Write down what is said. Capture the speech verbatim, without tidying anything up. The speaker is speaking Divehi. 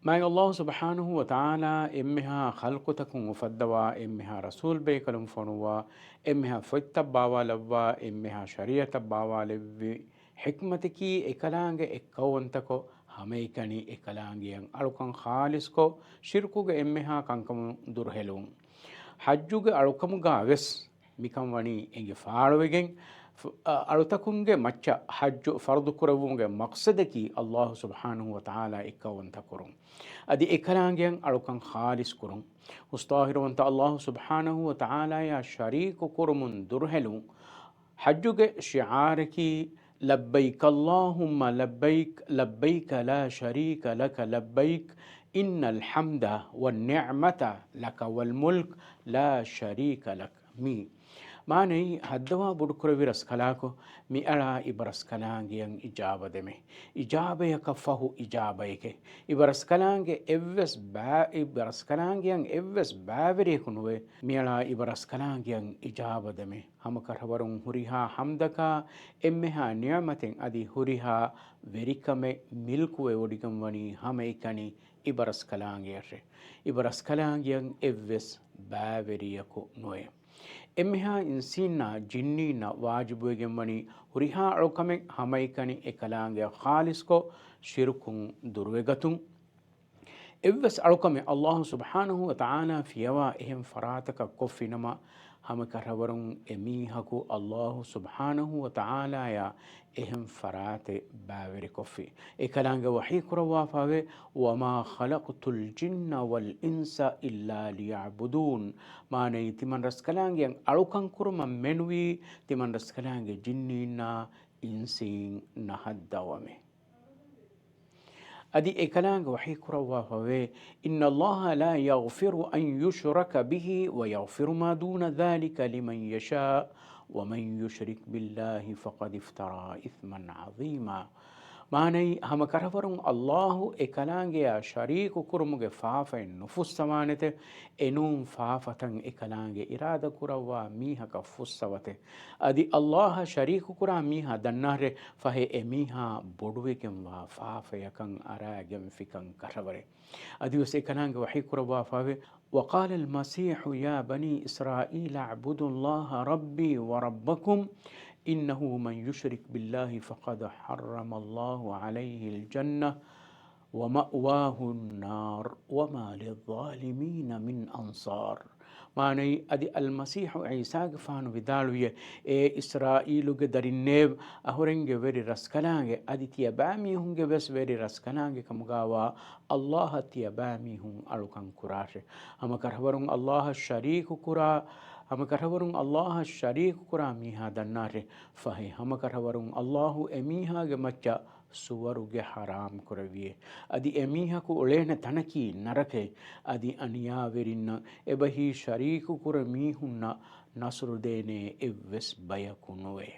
މާތް ﷲ ސުބްޙާނަހޫ ވަތަޢާލާ އެންމެހާ ޚަލްޤުތަކުން އުފައްދަވާ، އެންމެހާ ރަސޫލް ބޭކަލުން ފޮނުއްވާ، އެންމެހާ ފޮތްތައް ބާވާލައްވާ، އެންމެހާ ޝަރީޢަތަށް ބާވާލެއްވި ޙިކްމަތަކީ އެކަލާނގެ އެއްކައުވަންތަކޮށް، ހަމައެކަނި އެކަލާނގެއަށް އަޅުކަން ޚާލިޞްކޮށް، ޝިރުކުގެ އެންމެހާ ކަންކަމުން ދުރުހެލުން. ޙައްޖުގެ އަޅުކަމުގާ ވެސް މިކަން ވަނީ އެނގި ފާޅުވެގެން، ފު-، އަ-، އަޅުތަކުންގެ މައްޗަށް ޙައްޖު ފަރުޟު ކުރެއްވުމުގެ މަޤްޞަދަކީ ﷲ ސުބްޙާނަހޫ ވަތަޢާލާ އެއްކައުވަންތަ ކުރުން. އަދި އެކަލާނގެއަށް އަޅުކަން ޚާލިޞް ކުރުން. ހުސްޠާހިރުވަންތަ ﷲ ސުބްޙާނަހޫ ވަތަޢާލާޔާ ޝަރީކު ކުރުމުން ދުރުހެލުން. ޙައްޖުގެ ޝިޢާރަކީ، لبيك اللهم لبيك، لبيك لا شريك لك لبيك، إن الحمد والنعمة لك والملك لا شريك لك. މީ މާނައީ، ހައްދަވާ ބޮޑުކުރެއްވި ރަސްކަލާކޮ، މިއަޅާ އިބަރަސްކަލާނގެއަށް އިޖާބަ ދެމޭ. އިޖާބަޔަކަށް ފަހު އިޖާބަޔެކޭ. އިބަރަސްކަލާނގެ އެއްވެސް ބައި-، އިބަރަސްކަލާނގެއަށް އެއްވެސް ބައިވެރިޔަކު ނުވޭ، މިއަޅާ އިބަރަސްކަލާނގެއަށް އިޖާބަ ދެމޭ. ހަމަކަށަވަރުން ހުރިހާ ޙަމްދަކާ، އެންމެހާ ނިޢުމަތެއް އަދި ހުރިހާ ވެރިކަމެއް މިލްކުވެވޮޑިގެން ވަނީ ހަމައެކަނި އިބަރަސްކަލާނގެއަށޭ. އިބަރަސްކަލާނގެއަށް އެއްވެސް ބައިވެރިޔަކު ނުވޭ. އެންމެހާ އިންސީންނާ ޖިންނީންނަށް ވާޖިބުވެގެން ވަނީ ހުރިހާ އަޅުކަމެއް ހަމައެކަނި އެކަލާނގެއަށް ޚާލިޞްކޮށް، ޝިރުކުން ދުރުވެގަތުން. އެއްވެސް އަޅުކަމެއް ﷲ ސުބްޙާނަހޫ ވަތަޢާލާ ފިޔަވާ އެހެން ފަރާތަކަށް ކޮށްފިނަމަ، ހަމަކަށަވަރުން އެމީހަކު ﷲ ސުބްޙާނަހޫ ވަތަޢާލާޔާ އެހެން ފަރާތެއް ބައިވެރިކޮށްފި. އެކަލާނގެ ވަޙީ ކުރައްވާފައިވޭ، وما خلقت الجن والإنس إلا ليعبدون. މާނައީ، ތިމަން ރަސްކަލާނގެއަށް އަޅުކަން ކުރުމަށް މެނުވީ، ތިމަން ރަސްކަލާނގެ ޖިންނީންނާ އިންސީން ނަހައްދަވަމޭ. އަދި އެކަލާނގެ ވަޙީ ކުރައްވާފައިވޭ، إن الله لا يغفر أن يشرك به ويغفر ما دون ذلك لمن يشاء ومن يشرك بالله فقد افترى إثما عظيما. މާނައީ، ހަމަކަށަވަރުން ﷲ އެކަލާނގެއާ ޝަރީކު ކުރުމުގެ ފާފައެއް ނުފުއްސަވާނެތެ، އެނޫން ފާފަތައް އެކަލާނގެ އިރާދަ ކުރައްވާ މީހަކަށް ފުއްސަވަތެ. އަދި ﷲ އަށް ޝަރީކު ކުރާ މީހާ ދަންނާށޭ، ފަހެ އެމީހާ ބޮޑުވެގެންވާ ފާފަޔަކަށް އަރާގެންފިކަން ކަށަވަރެއް. އަދިވެސް އެކަލާނގެ ވަޙީ ކުރައްވާފައިވޭ، وقال المسيح يا بني إسرائيل اعبدوا الله ربي وربكم إنه من يشرك بالله فقد حرم الله عليه الجنة ومأواه النار وما للظالمين من أنصار. މާނައީ، އަދި އަލްމަސީޙު ޢީސާގެފާނު ވިދާޅުވިއޭ، އޭ އިސްރާއީލުގެ ދަރިންނޭވެ! އަހުރެންގެ ވެރި ރަސްކަލާނގެ އަދި ތިޔަބައިމީހުންގެ ވެސް ވެރި ރަސްކަލާނގެ ކަމުގާވާ ﷲ އަށް ތިޔަބައިމީހުން އަޅުކަން ކުރާށޭ. ހަމަކަށަވަރުން ﷲ އަށް ޝަރީކު ކުރާ، ހަމަކަށަވަރުން ﷲ އަށް ޝަރީކު ކުރާ މީހާ ދަންނާށޭ. ފަހެ ހަމަކަށަވަރުން ﷲ އެމީހާގެ މައްޗަށް ސުވަރުގެ ޙަރާމް ކުރެއްވިއޭ. އަދި އެމީހަކު އުޅޭނެ ތަނަކީ ނަރަކައެއް. އަދި އަނިޔާވެރިންނަށް އެބަހީ ޝަރީކު ކުރެ މީހުންނަށް ނަޞްރު ދޭނެ އެއްވެސް ބަޔަކު ނުވޭ.